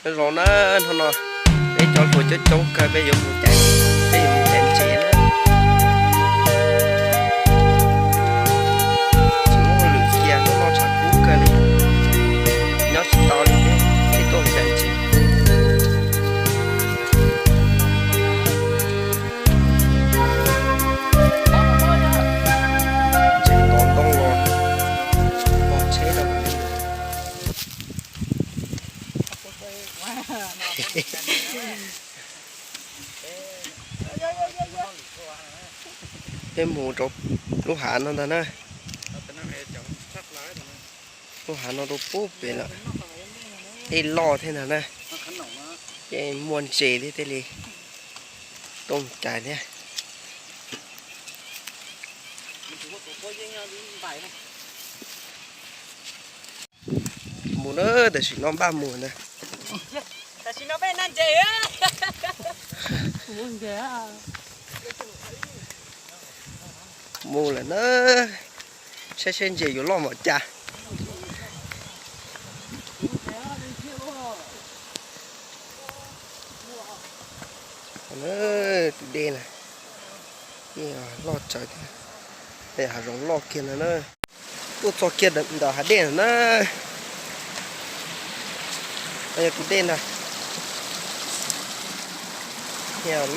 Nyob zoo na, hnub no peb cov hluas coob coob kawg, peb yuav mus cais, peb yuav mus cais ntses na. Tsis muaj hauj lwm cia, hnub no tshav kub kawg li, nyob tsis tau li thiab, peb tuaj cais ntses. Ntses tov ntoo los pom tsheb rau. Peb mus rau lub hav no ntag na. Lub hav no rau pub pem lawm. Dej loj thiab ntag na. Ces muaj ntses thiab thiaj li tuaj mus cais thiab. Mus na, tam sim no npaj mus na. Tam sim no peb na ntses. Mus lawm na, saib seb ntses yuav loj npaum cas. Tus dej na, loj tsawv thiab, hav zoov loj kiag no na. Tuaj txog kiag ntawm hav dej no na. Yog tus dej ntag,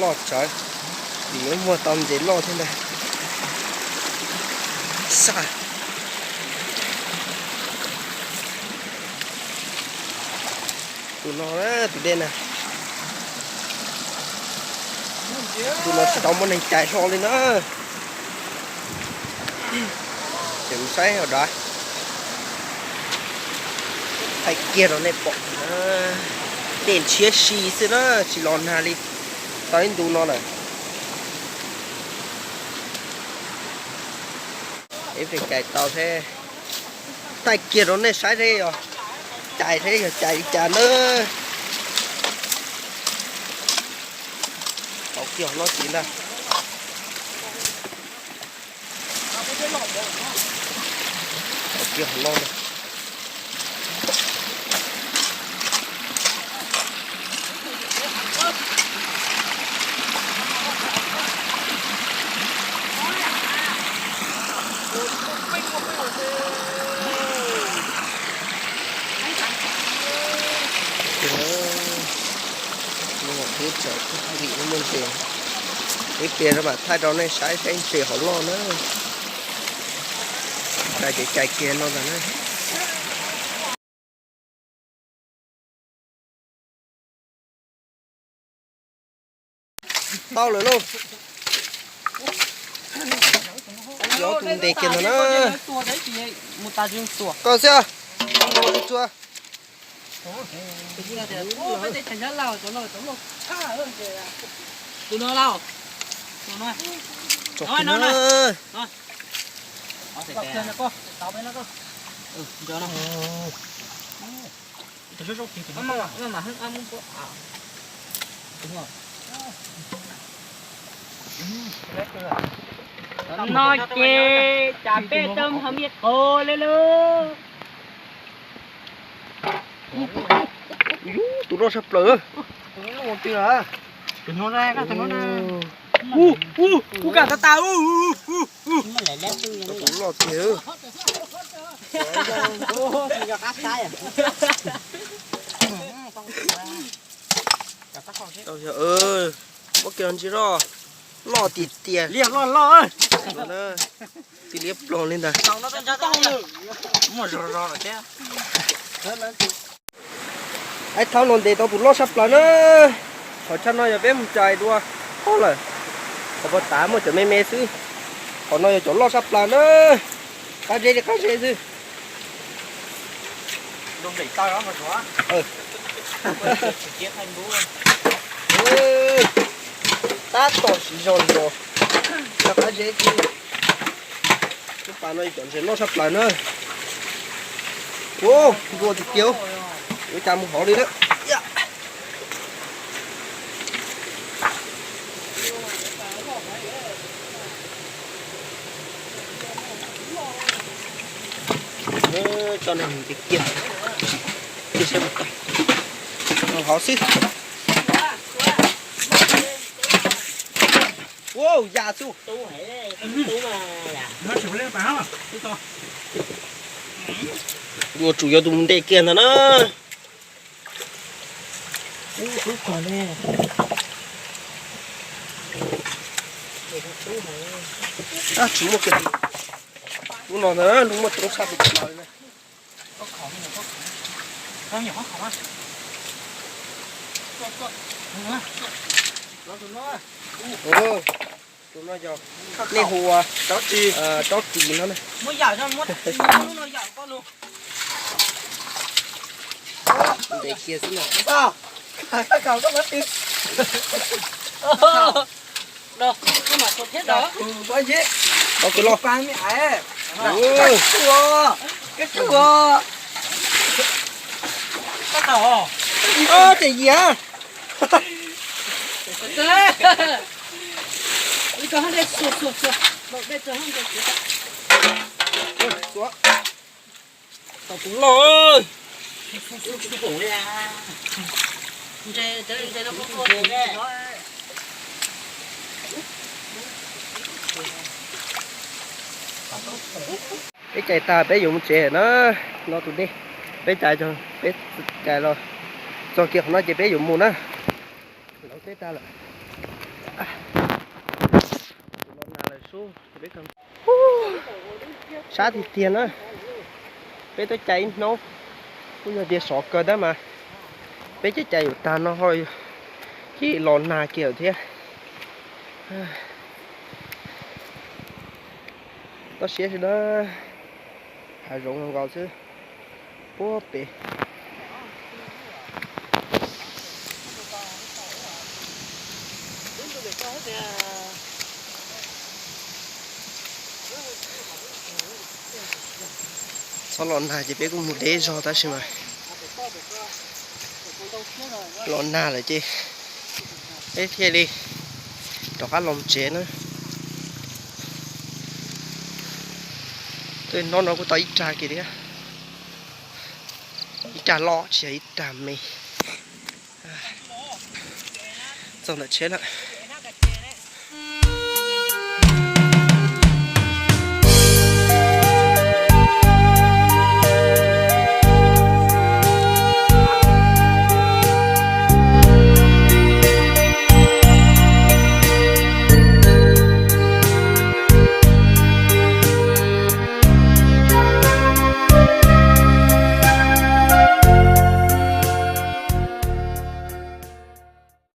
loj tsawv, vim yuav muag tau ntses loj thiab ntag. Xaj, tus no, tus dej na, tus no tsis tau muaj neeg cais hlo li na. Ces mus saib os dav, thaij kiag rau nej pom. Dej ntshiab si xwb na, tsis los nag li tau ib ntu no lawm. Ib pliag cais tau seb, thaij kiag rau nej saib seb yog cais seb yog cais li cas na. Tau kiag no tsis ntag. Tau kiag no na. Ib pliag mam thaij rau nej saib saib ntses hauv loj na. Cais ces cais kiag no ntag na. Tau lawm lauj. Cov tus ntes kiag ntag na. Koj xwb. No ces tsam peb tau ho me qaug li lauj. Tus loj tshaj plaws. Ub, ub, ub, kam tas tas. Tus loj tiag. Muab kiag ntsis loj, loj tiag tiag. Liab loj loj. Tib liab ploog li ntag. Aib, thaum no ntes tau tus loj tshaj plaws na. Qhov chaw no yog peb mus cais dua qhov lawm. Qhov puag tav muaj cov me me xwb. Qhov no yog cov loj tshaj plaws na. Qab zeb li qab zeb xwb. Tab tom siv zog li os. Qab zeb xwb. Lub pas no yog cov ntses loj tshaj plaws na. Ua, nplua tiag tiag, ua cas mus hauv li na. Coj nej mus kiag, kiag saib puas tau. Hov xwb. Wow, ya xwb. Yuav tsum yog tus mus ntes kiag ntag na. Tsis muaj kiag. Lub no ntag, lub muaj coob tshaj plaws li na. Tus no yog nej hu ua tsob kis no na. Ntes kiag xwb na. Ces yias. Tau tus loj. Peb cais tag peb yuav mus tsev na. No tus dej peb cais, peb cais los txog kiag qhov no ces peb yuav mus na. Laus teb tag lawm. Los nag lawm sub. Sab tiag tiag na. Peb twb cais ib hnub, kuj yog tias sov kawg tab mas peb cais cais yuav tag no ho cia los nag kiag lawm thiab. Toj siab xwb na, hav zoov nkaus xwb. Puag pem. Txhob los nag ces peb kuj mus deb zog tab sis mas los nag lawm ces peb thiaj li rov qab los tsev na. Tus hnub no kuj tau ib rag kiag thiab, ib rag loj tsis yog ib rag me. Txog ntawm tsheb lawm.